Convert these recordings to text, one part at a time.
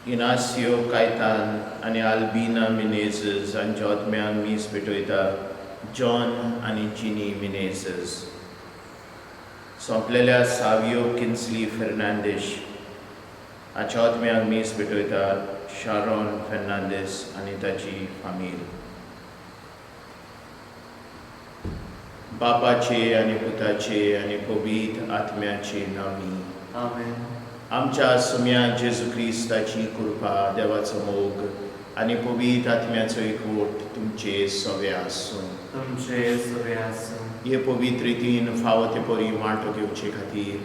Inácio Caitan आनी आल्बिना मिनेझीस हांच्या आत्म्यांक मीस भेटयता John आनी जिनी मिनेझीस. सोंपलेल्या सावियो किन्सली फेर्नांदीश हाच्या आत्म्यांक मीस भेटयता शारोन फेर्नांदीस आनी ताची फामील. बापाचे आनी पुताचे आनी पवित्र आत्म्याचे नांवी. आमेन. आमच्या सुम्या जेजू क्रिस्ताची कृपा, देवाचो मोग आनी पवित्र आत्म्याचो एकवट तुमचे सवे आसूं. तुमचे सवे आसूं. हे पवित्र रितीन फावो ते परी वांटो घेवचे खातीर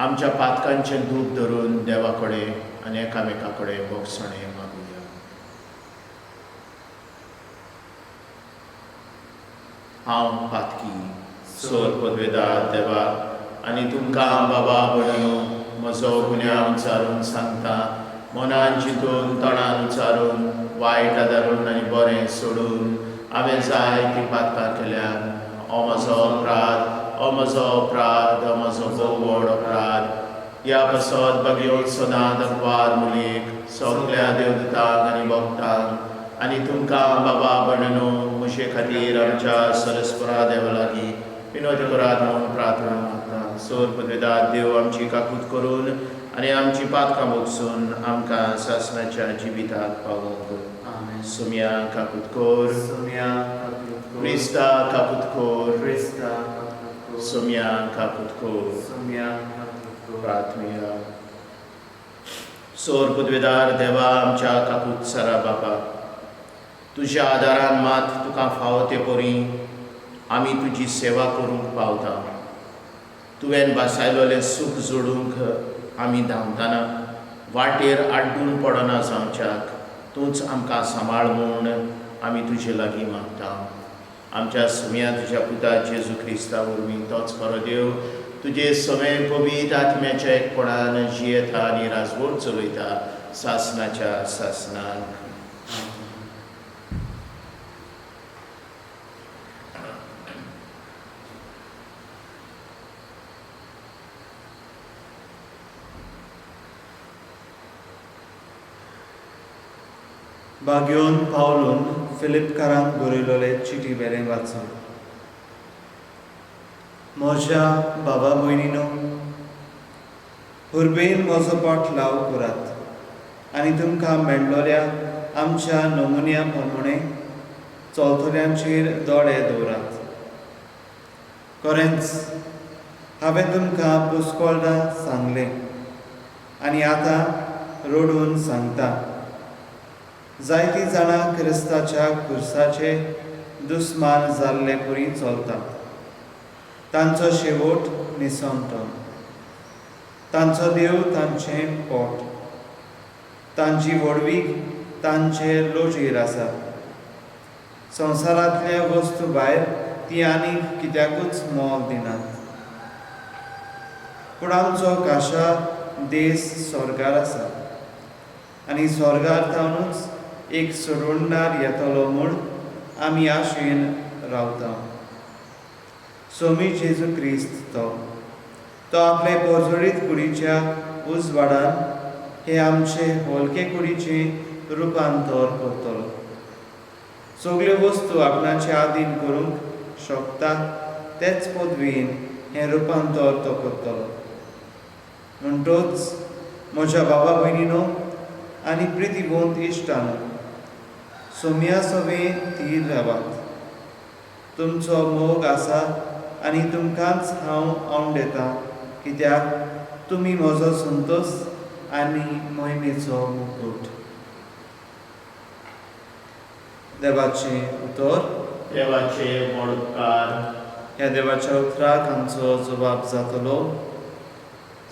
आमच्या पातकांचें दूख धरून देवा कडेन आनी एकामेका कडेन भोगसणें मागुया. हांव पातकी सोर पदवेदार देवा आनी तुमकां बाबा भयणो म्हजो गुन्यांव उचारून सांगता, मनान चिंतून तोंडान उचारून वायट आदारून आनी बरें सोडून हांवें जाय ती पातकां केल्यान. ओ म्हजो अपराध, ओ म्हजो अपराध, ओ म्हजो भोव व्हड अपराध. ह्या पासत बागयोन सदां दगवार मुलीक सगल्या देवदूतांक आनी भक्तांक आनी तुमकां बाबा भयणो म्हजे खातीर आमच्या सरस्परा देवा लागीं विनोद करात म्हूण प्रार्थना मागता. सोर पदवेदार देव आमची काकूत करून आनी आमची पातकां भोगसून आमकां सासणाच्या जिविताक पावोवंक. आमेन. सुम्या काकूत कर. सुम्या काकूत कर. क्रिस्ता काकूत कर. क्रिस्ता काकूत कर. सुम्या काकूत कर. सुम्या काकूत कर. प्रार्थनुया. सोर पदवेदार देवा आमच्या काकूत सारा बापा, तुज्या आदारान मात तुका फावो ते परी आमी तुजी सेवा करूंक पावता. तुवें भासायलोलें सूख जोडूंक आमी धांवतना वाटेर आड्डून पडना जावच्याक तूंच आमकां सांबाळ म्हूण आमी तुजे लागीं मागता. आमच्या सुम्या तुज्या पुता जेजू क्रिस्ता वरवीं, तोच खरो देव, तुजे सगळे पवित्र आत्म्याच्या एकपणान जियेता आनी राजवट चलयता सासनाच्या सासनाक. बाग्योन पावलून फिलिपकारांक बरयलोले चिटी वेलें वाचून. म्हज्या बाबा भयणीनो, हुर्बेन म्हजो पाटलाव करात आनी तुमकां मेळलोल्या आमच्या नमुन्या प्रमाणे चलतल्यांचेर दोळे दवरात. खरेंच हांवें तुमकां पुस्कोळदां सांगलें आनी आतां रडून सांगता, जायतीं जाणां क्रिस्ताच्या खुर्साचे दुस्मान जाल्ले परी चलतात. तांचो शेवट निसमतो, तांचो देव तांचें पोट, तांची व्हडवीक तांचे लोजीर आसा. संवसारांतल्या वस्तू भायर ती आनीक कित्याकूच मोल दिनात. पूण आमचो खाशा देस स्वर्गार आसा आनी स्वर्गार थावनूच एक सोडवणदार येतलो म्हूण आमी आशेन रावता. सोमी जेजू क्रिस्त तो तो आपले पोरजोळीत कुडीच्या उजवाडान हे आमचे होलके कुडीचें रुपांतर करतलो. सगल्यो वस्तू आपणाचे आदीन करूंक शकता तेच पदवीन हें रुपांतर तो करतलो. म्हणटच म्हज्या बाबा भयणीनो आनी प्रितीवंत इश्टानो, सोम्या सवें थीर रावात. तुमचो मोग आसा आनी तुमकांच हांव आवडेतां, कित्याक तुमी म्हजो संतोश आनी मोहिमेचो मुकूट. देवाचें उतर. देवाचे मोडकार. ह्या देवाच्या उतराक आमचो जबाब जातलो.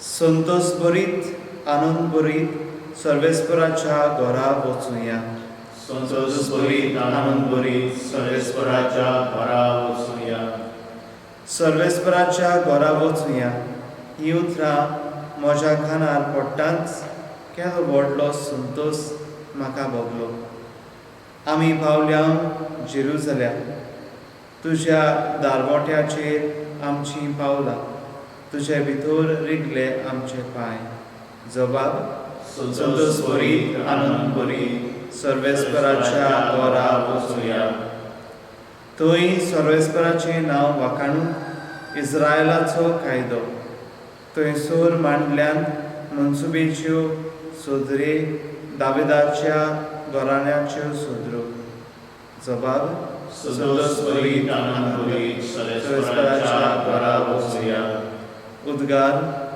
संतोश भरीत आनंद भरीत सर्वेस्पराच्या घरा वचुया. संतोष भरीत आनंद भरीत सर्वेस्पराच्या घरा वचुया. सर्वेस्पराच्या घरा वचुया ही उतरां म्हज्या कानार पडटांच केदो व्हडलो संतोश म्हाका भोगलो. आमी पावल्या जेरुजल्या, तुज्या दारवट्याचेर आमचीं पावलां, तुजे भितर रिगले आमचे पांय. जबाब. संतोष भरीत आनंद भरीत सर्वेस्पराच्या घरा वचुया. थंय सर्वेस्पराचें नांव वाखाणूंक इस्रायलाचो कायदो. थंयसर मांडल्यांत मनसुबेच्यो सदरे, दाविदाच्या घराण्याच्यो सदरो. जबाब. संतोष भरीत आनंद भरीत सर्वेस्पराच्या घरा वचुया. उद्गार.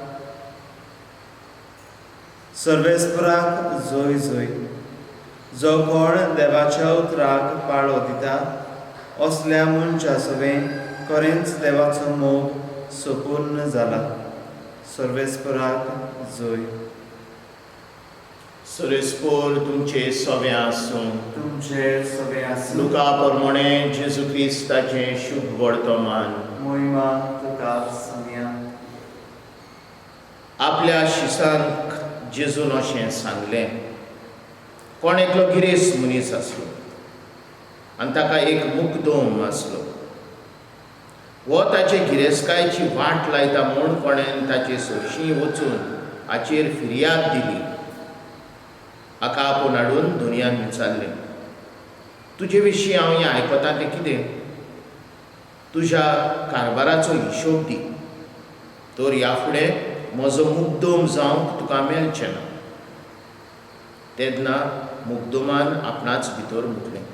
सर्वेस्पराक जय जय. जो कोण देवाच्या उतराक पाळो दिता असल्या मनशा सवें खरेंच देवाचो मोग संपूर्ण जाला. सर्वेस्पराक जय. सर्वेस्पोर तुमचे सवे आसूं. तुमचे सगळे आसूं. लुका प्रमाणे जेजू क्रिस्ताचें शुभ वर्तमान. मोहिमा तुका समिया. आपल्या शिसांक जेजून अशें सांगलें, कोण एकलो गिरेस्त मनीस आसलो आनी ताका एक मुकदम आसलो. हो ताचे गिरेस्तकायेची वाट लायता म्हूण कोणेन ताचे सरशीं वचून हाचेर फिर्याद दिली. हाका आपोवन हाडून धनयान विचारलें, तुजे विशीं हांव हें आयकतां तें कितें? तुज्या कारभाराचो हिशोब दी, तर ह्या फुडें म्हजो मुकदम जावंक तुका मेळचें ना. तेन्ना मुकदमान आपणाच भितर म्हटलें,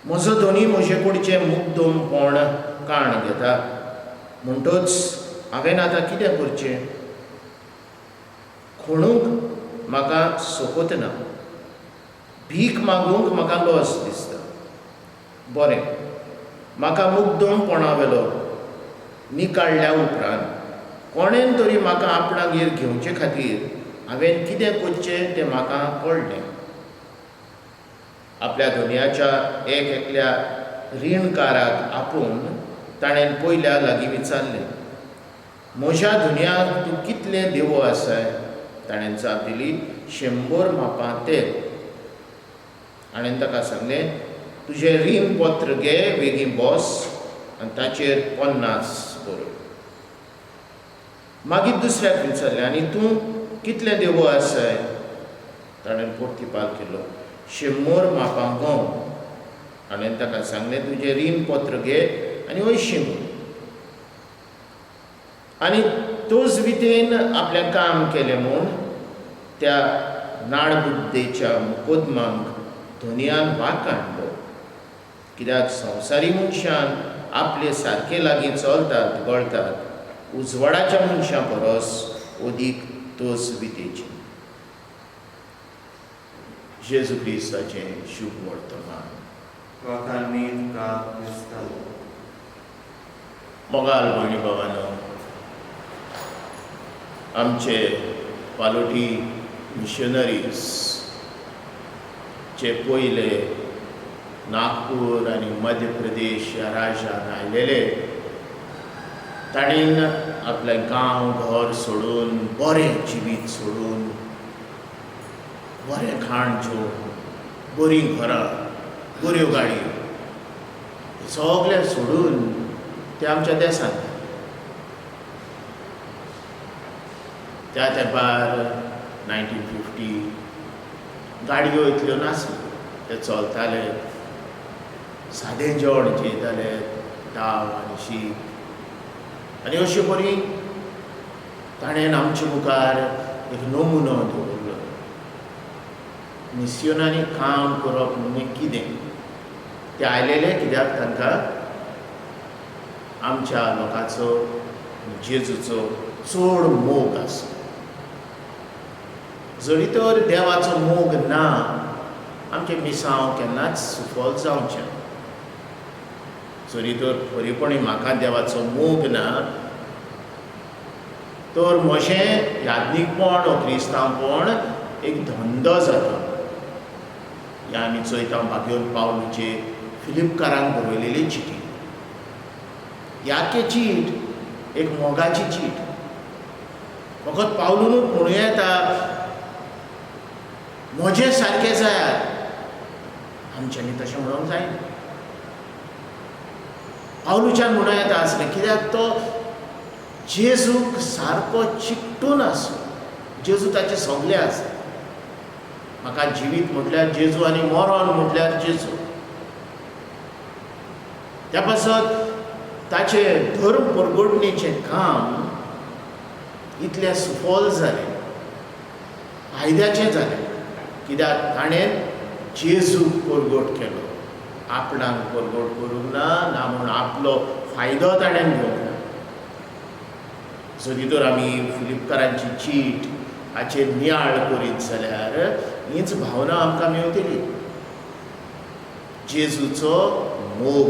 म्हजो धनी म्हजे कडचें मुकदमपण काण घेता, म्हणटच हांवें आतां कितें करचें? खणूंक म्हाका सोपत ना, भीक मागूंक म्हाका लज दिसता. बरें, म्हाका मुकदमपणा वेलो निकाळ्ळ्या उपरांत कोणेन तरी म्हाका आपणागेर घेवचे खातीर हांवें कितें करचें तें म्हाका कळ्ळें. आपल्या धनयाच्या एक एकल्या रिणकाराक आपोवन ताणें पयल्या लागीं विचारलें, म्हज्या धनयाक तूं कितलें देवो आसाय? ताणें जाप दिली, 100 मापां तेल. हाणें ताका सांगलें, तुजें रीण पत्र घे, वेगीं बस आनी ताचेर 50 बरोय. मागीर दुसऱ्याक विचारलें, आनी तूं कितलें देवो आसाय? ताणें प्रतिपाल केलो, 100 मापां गंव. हाणें ताका सांगलें, तुजें रीण पत्र घे आनी 80 बरोय. आनी तोच वितेन आपलें काम केलें म्हूण त्या नाडबुद्देच्या मुकोदमांक धनयान वाक हाडलो. कित्याक संवसारी मनशान आपले सारके लागीं चलतात गळतात उजवाडाच्या मनशां परस अदीक तोच वितेची. जेजू क्रिस्ताचें शुभ वर्तमान. वाखाणणी तुका क्रिस्ता. मोगाल भयणी भावानो, आमचे पालोटी मिशनरीज जे पयले नागपूर आनी मध्य प्रदेश ह्या राज्यांत आयलेले, ताणें आपलें गांव घर सोडून, बरें जिवीत सोडून, बरें खाण जेवन, बरीं घरां, बऱ्यो गाडयो सगळें सोडून ते आमच्या देसांत. त्या तेंपार 1950 गाडयो इतल्यो नासल्यो, ते चलताले, सादें जेवण जेयताले, दाळ आनी शीत. आनी अशे परी ताणें आमचे मुखार एक नमुनो दवरलो. मिसियोनांनी काम करप म्हणजे कितें? ते आयलेले कित्याक तांकां आमच्या लोकांचो जेजूचो चड मोग आसा. जरी तर देवाचो मोग ना, आमचें मिसांव केन्नाच सुफल जावचें. जरी तर खरेपणी म्हाका देवाचो मोग ना, तर म्हजें याज्ञीकपण वो क्रिस्तांवपण एक धंदो जाता. ह्या आमी चोयता भाग्योन पावलूचे फिलिपकारांक बरयलेली चिटी. ह्या चीट एक मोगाची चीट. फकत पावलूनूच म्हणूं येता म्हजें सारकें जायात, आमच्यांनी तशें म्हणूंक जायना. पावलूच्यान म्हणूं येता आसलें, कित्याक तो जेजूक सारको चिकटून आसलो. जेजू ताचे सगळे आसा. म्हाका जिवीत म्हटल्यार जेजू आनी मरण म्हटल्यार जेजू. त्या पासत ताचें धर्म परगटणेचें काम इतलें सुफल जालें, फायद्याचें जालें, कित्याक ताणें जेजूक परगट केलो, आपणाक परगट करूंक ना, ना म्हूण आपलो फायदो ताणें घेवंक ना. जरी तर आमी फिलिपकारांची चीट हाचेर नियाळ करीत जाल्यार हीच भावना आमकां मेवतली, जेजूचो मोग.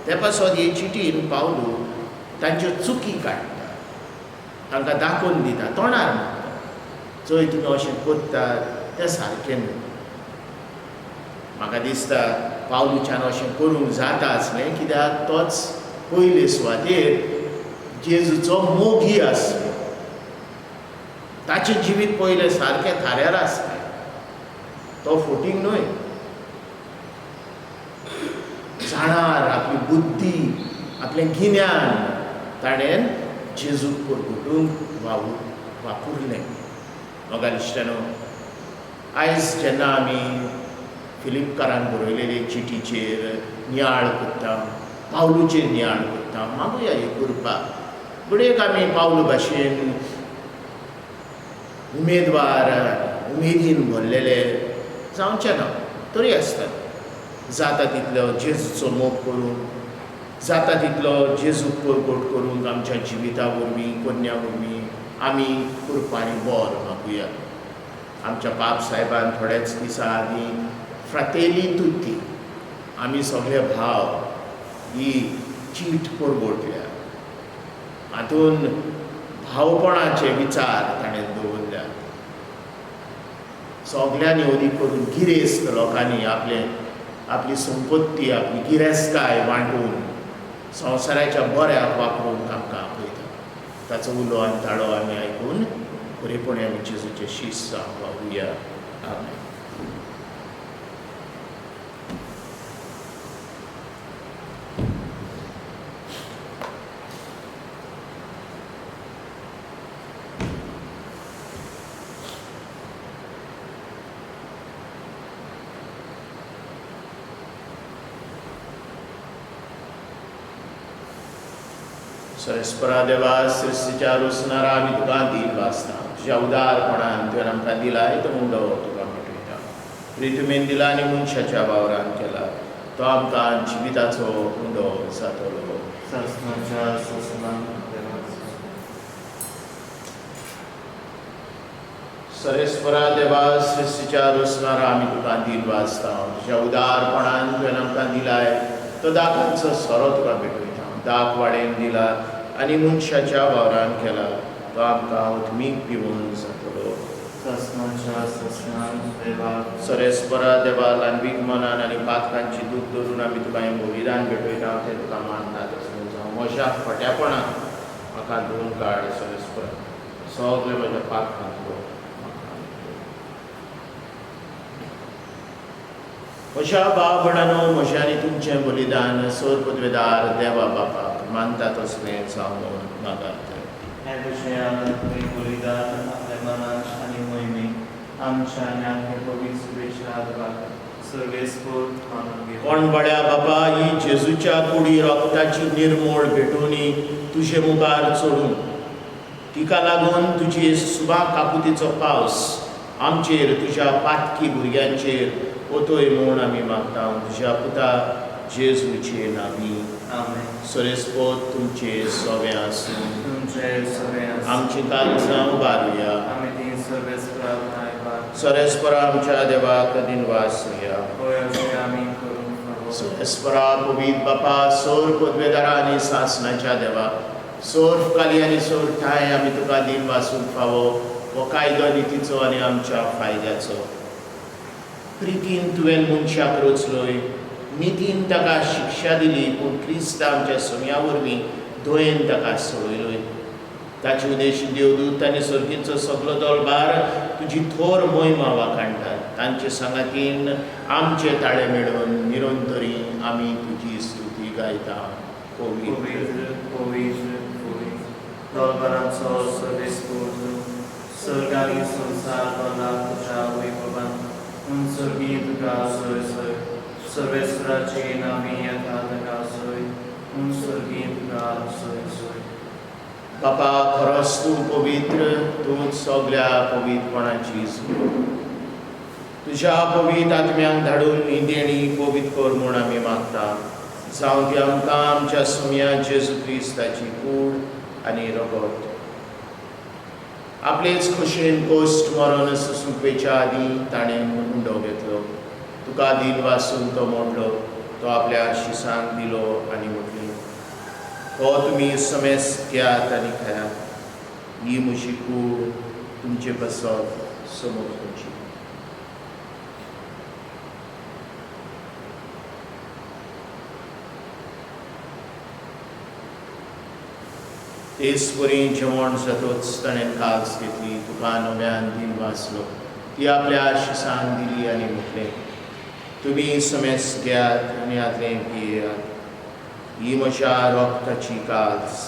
ते पासत हे चिटीन पावलू तांच्यो चुकी काडटा, तांकां दाखोवन दिता, तोंडार मारता, चोय तुमी अशें करतात तें सारकें न्हय. म्हाका दिसता पावलूच्यान अशें करूंक जाता आसलें, कित्याक तोच पयले सुवातेर जेजूचो मोगी आसलो. ताचें जिवीत पयलें सारकें थाऱ्यार आसलें, तो फोटींग न्हय. जाणार आपली बुद्धी, आपलें गिन्यान ताणें जेजूक परगटूंक वापुरलें. मोगाल इश्टानो, आयज जेन्ना आमी फिलिपकारान बरयलेले चिटीचेर नियाळ करता, पावलूचेर नियाळ करता, मागुया ही कृपा. घडयेक आमी पावलू भाशेन उमेदवार, उमेदीन भरलेले जावचें ना, तरी आसतना जाता तितलो जेजूचो मोग करून, जाता तितलो जेजूक परगट करूंक आमच्या जिविता वरवीं, करण्या वरवीं आमी कृपांनी बर मागुया. आमच्या पाप सायबान थोड्याच दिसां आदीं फ्रातेली तुत्ती, आमी सगळे भाव, ही चीट परगटल्या. हातून भावपणाचे विचार ताणें दवरल्यात. सगल्यांनी अदीक करून गिरेस्त लोकांनी आपली संपत्ती, आपली गिरेस्तकाय वांटून संवसाराच्या बऱ्याक वापरूंक आमकां आपयता. ताचो उलो आनी ताळो आमी आयकून खरेपणी आमी जेजूचे शीस जावन वावुया. आमेन. सरेस्परा देवा, सृश्टीच्या रोसणारा आमी तुका दीन वाचता. तुज्या उदारपणान तुवें आमकां दिलाय तो मुंडो तुका भेटयता. प्रितुमेन दिला आनी मनशाच्या वावरान केला तो आमकां जिविताचो उंडो जातलो. सासणाच्या सासणाक देवाचो. सरेस्परा देवा, सृश्टीच्या रोसणारा आमी तुका दीन वाचता. तुज्या उदारपणान तुवें आमकां दिलाय तो दाकांचो सोरो तुका भेटयता. दाक वाडेन दिला आनी मनशाच्या वावरान केला तो आमकां उत्मीक पिवन जातलो. सासणाच्या सासणाक देवाक. सरेस्परा देवा, ल्हानवीक मनान आनी पातकांची दूख धरून आमी तुका हें बलिदान भेटयता, तें तुका मानता तसलें जावं. म्हज्या खोट्यापणाक म्हाका धुवन काड सरेस्परा, सगळें म्हज्या पातकांतलो म्हाका. म्हज्या भाव भयणांनो, म्हजें आनी तुमचें बलिदान सोर पदवेदार देवा बापाक मानता तसलें जावं मागात. हें तुजें आतां बलिदान आपल्या मनाक आनी मोहिमेक आमच्या आनी आपल्या पवित्र सुबेच्या आदाराक सर्वेस्पोर मानून घेवं. कोण बड्या बाबा, ही जेजूच्या कुडी रक्ताची निर्मोळ भेटोवणी तुजे मुखार चडून तिका लागून तुजी सुबा काकुतीचो पावस आमचेर, तुज्या पातकी भुरग्यांचेर ओतोय म्हूण आमी मागता. तुज्या पुता जेजूचे नामी. आमेन. सरेस्पोत तुमचे सगळें आसूं. तुमचे सगळें आसूं. आमची काळजां उबारुया. आमी ती सर्वेस्पराक आयभार. सरेस्परा आमच्या देवाक दिनवासुया. होय अशें आमी करूंक फावो. सरेस्परा पवित्र बापा, सोर पदवेदारा आनी सासणाच्या देवा, सोर काली आनी सोर ठाय आमी तुका दिनवासूंक फावो हो कायदो नितीचो आनी आमच्या फायद्याचो. प्रितीन तुवें मनशाक रचलोय, नितीन ताका शिक्षा दिली, पूण क्रिस्त आमच्या सोम्या वरवीं दयेन ताका सोडयलोय. ताचे उद्देश देवदूत आनी सर्गीचो सगलो दलभार तुजी थोर मोहिमा वाखाणटात. तांचे सांगातीन आमचे ताळे मेळून निरंतरी आमी तुजी स्तुती गायता. पवित्र पवित्र, पवित्र, पवित्र दलभाराचो सर्वेस्पोर, सर्ग आनी संवसार भरला तुज्या वैभवान. Un sorghì तुका सोय सोय सर्वेस्पराचे नांवी येता ताका सोय un sorghì तुका सोय सोय. बापा खरोच तूं पवित्र, तूंच सगल्या पवित्रपणाची सुरू. तुज्या पवित्र आत्म्यांक धाडून ही देणी पवित्र कर म्हूण आमी मागता. जावं ती आमकां आमच्या सुम्या जेजू क्रिस्ताची कूड आनी रगत. आपलेच खोशयेन कोश्ट मरण सुसुपेच्या आदीं ताणें उंडो घेतलो, तुका दिन वासून तो मोडलो, तो आपल्या शिसांक दिलो आनी म्हटलें, हो तुमी समेस घेयात आनी खायात, ही म्हजी कूड तुमचे पासत समर्पची. तेच परी जेवण जातच ताणें कास घेतली, तुका नव्यान दिन वाचलो, ती आपल्या शिसान दिली आनी म्हटलें, तुमी समेस घेयात आनी हातलें पियेयात, ही म्हज्या रगताची कास,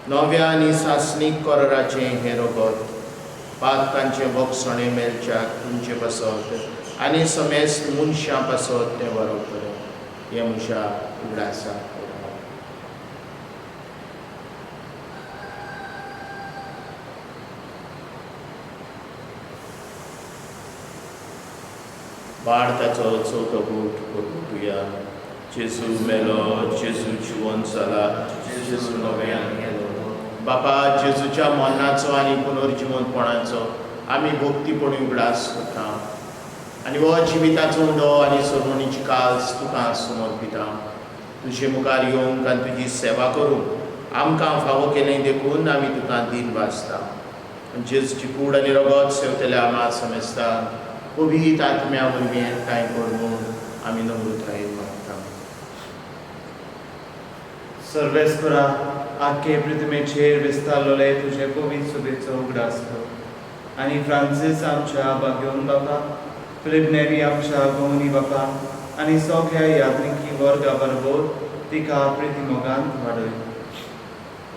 नव्या आनी सासणीक कराराचें हें रगत, पातकांचें बोगसणें मेळच्याक तुमचे पासत आनी समेस्त मनशां पासत तें बरोवतलें. हें म्हज्या उगडासाक. भारताचो चवथो गूट परतुया. जेजू मेलो, जेजू जिवन जाला, जेजू नव्यान येलो. बापा, जेजूच्या मरणाचो आनी पुनर्जिवनपणाचो आमी भक्तीपणी उगडास करता आनी हो जिविताचो उंडो आनी सरवणीची काल्स तुका समर्पिता. तुजे मुखार येवंक आनी तुजी सेवा करूंक आमकां फावो केलें देखून आमी तुका दिन वाचता. जेजूची कूड आनी रगत सेवतल्या आमा समेस्ता पवित्र आत्म्या वरवीं एकठांय कर म्हूण आमी नम्रतायेन मागता. सर्वेस्परा, आख्खे पृथ्वीचेर विस्तारलेले तुजे पवित्र सुबेचो उगडास कर आनी फ्रांसीस आमच्या बाग्योन बापा, फिलीप नेरी आमच्या गोमनी बापा आनी सगळ्या यात्रिकी वर्गा बरोबर तिका प्रिती मोगान वाडय.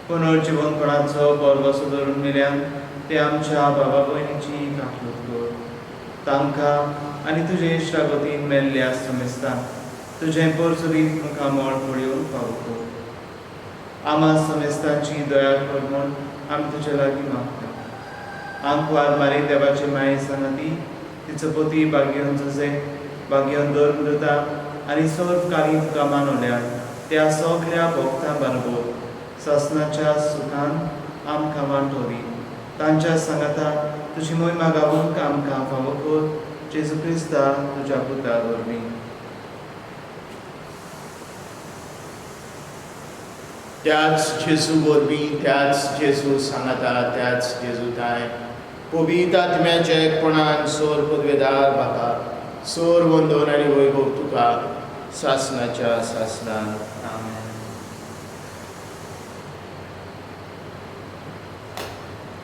पुनर्जिवनपणाचो बरवसो धरून मेल्यान ते आमच्या बाबा भयणीची काकलूत कर. तांकां आनी तुजे इश्टागतीन मेल्ल्या समेस्तांक तुजें परचुरीत मुखामळ पळोवन फावो कर. आमा समेस्तांची दया कर म्हूण आमी तुजे लागीं मागता. आंकवार मारी देवाचे माये सांगाती तिचो पती बागयोन जुजे, बागयोन धर्मदूता आनी सर्वकालीन तुका मानवल्या त्या सगळ्या भक्तां बरोबर सासनाच्या सुखान आमकां वांटो दी. तांच्या सांगाता तुजी मोहिमा गावूंक आमकां फावो कर, जेजू क्रिस्ता तुज्या पुता वरवीं. त्याच जेजू वरवीं, त्याच जेजू सांगाता, त्याच जेजू ताय पवित्र आत्म्याच्या एकपणान सोर पदवेदार बापा, सोर वंदन आनी वैभव तुका सासनाच्या सासनान. आमेन.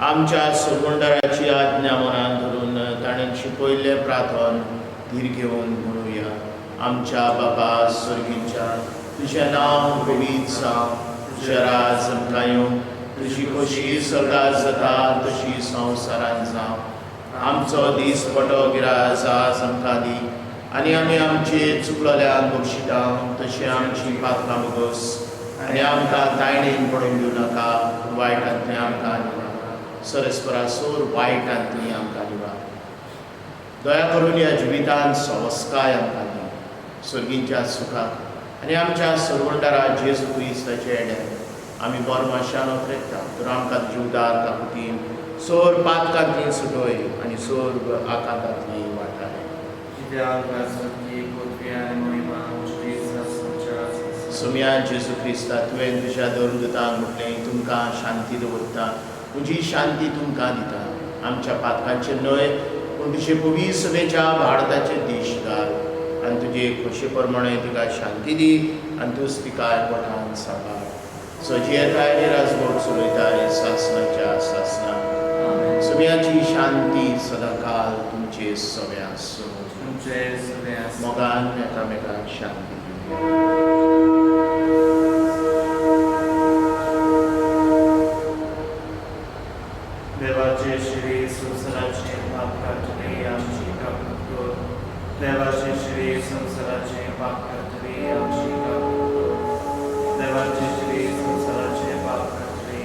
आमच्या सोगंडाराची आज्ञा मनान धरून ताणें शिकयल्लें प्रार्थन धीर घेवन म्हणुया. आमच्या बाबा स्वर्गीच्या, तुजें नांव पवित्र जावं, तुजें राज आमकां येवं, तुजी खोशी स्वर्गात जाता तशी संवसारांत जावं. आमचो दीस पटो गिरास आज आमकां दी आनी आमी आमचे चुकलेल्यांक बक्षिता तशी आमची पात्रां बोगस आनी आमकां तायणेन पडून दिवं नाका, पूण वायटांतलें आमकां निवार. सरस्परा सोर वायटांतली आमकां निवार. दया करून ह्या जिवितांत सवस्काय आमकां दी, सर्गींच्या सुखाक आनी आमच्या सरवंडारा जेजू क्रिस्ताच्या येण्यान आमी बरमाशान ओतरेता. तर आमकां तुजे उदार काकुतीन सोर पातकांतली सुटय आनी सोर आकांतांतली वाटाय. सोम्या जेजू क्रिस्ता, तुवें तुज्या धर्मदूतांक म्हटलें, तुमकां शांती दवरता, म्हजी शांती तुमकां दिता. आमच्या पातकांचेर न्हय पूण तुजे पवित्र सभेच्या भारताचे देश घाल आनी तुजे खोशे प्रमाणे तिका शांती दी आनी तूंच तिका पोटान सांबाळ. सजी येताय आनी राजवट चलयताय सासनाच्या सासना. सगळ्याची शांती सदांकाल तुमचे सगळ्या आसूं. मोगान एकामेकांक शांती दिवया. देवाचे शरीर संवसाराचें पाप काडटली आमची काकूट कर. देवाचे शरीर संवसाराचें पाप काडटली आमची काकूट कर. देवाचे शरीर संवसाराचें पाप काडटली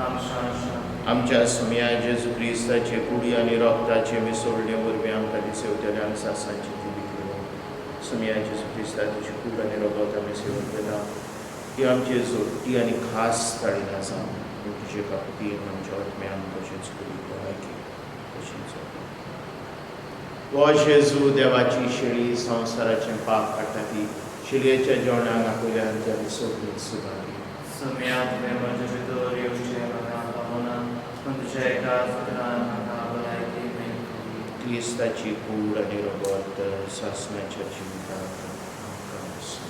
आमच्या शांती. आमच्या सुमया जेजू क्रिस्ताचे कुडी आनी रोगताचे मिसोळणे वरवीं आमकां दिसवतल्यान सासांची ती विकलो. सुमया जेजू क्रिस्ता तुजी कूड आनी रोगत आमी सेवन केला ती आमची जोडटी आनी खास ताळीन आसा. तुजे काकुतीन आमच्या आत्म्यान तशेंच कुडीक भलायकी तशेंच हो जेजू देवाची शेळी संवसाराचें पाप काडटा ती शेळयेच्या जेवणाक आपल्यान जाली सोबीत सुदां दी. सुमया तुवें म्हजे भितर येवचें म्हाका पावना, पूण तुज्या एका उतरान म्हाका भलायकी मेळटली. क्रिस्ताची कूड आनी रगत सासणाच्या जिवितांत आमकां आसूं.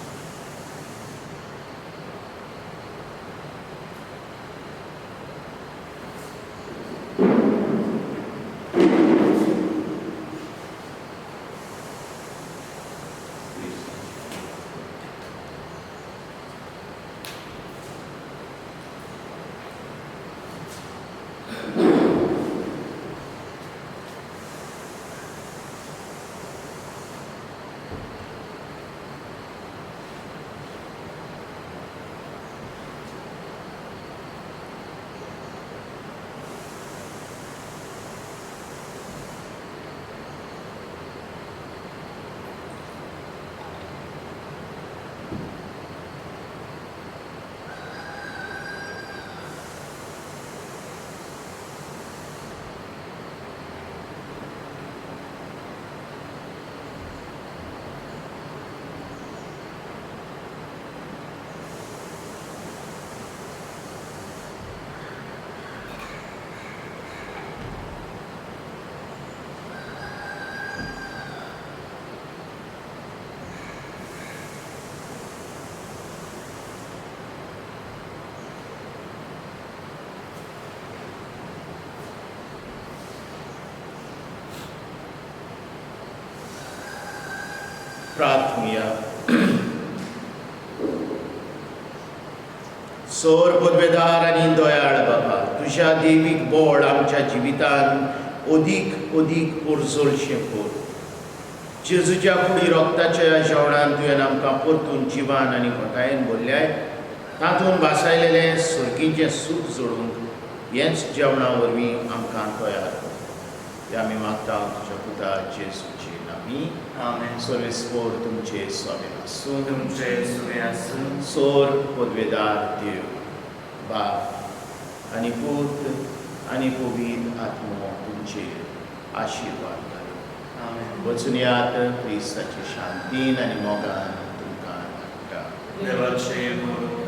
प्रार्थुया. सोर पदवेदार आनी दयाळ बाबा, तुज्या देवीक बोळ आमच्या जिवितान अदीक अदीक पोरजोलशें कर. जेजूच्या कुडी रोगताच्या जेवणान तुवें आमकां परतून जिवान आनी घटायेन भरल्याय, तातूंत भासायलेलें सर्गीचें सूख जोडूंक हेंच जेवणा वरवीं आमकां तयार कर. हें आमी मागता तुज्या पुता जेजूचे नामी. आमेन. सर्वेस्पोर तुमचे स्वामी आसूं. तुमचे सुवे आसूं. सोर पदवेदार देव बाप आनी पूत आनी पवित्र आत्मो तुमचेर आशिर्वाद घालूं. आमेन. वचून यात क्रिस्ताची शांतीन आनी मोगान तुमकां धाडटा. देवाचे बरो.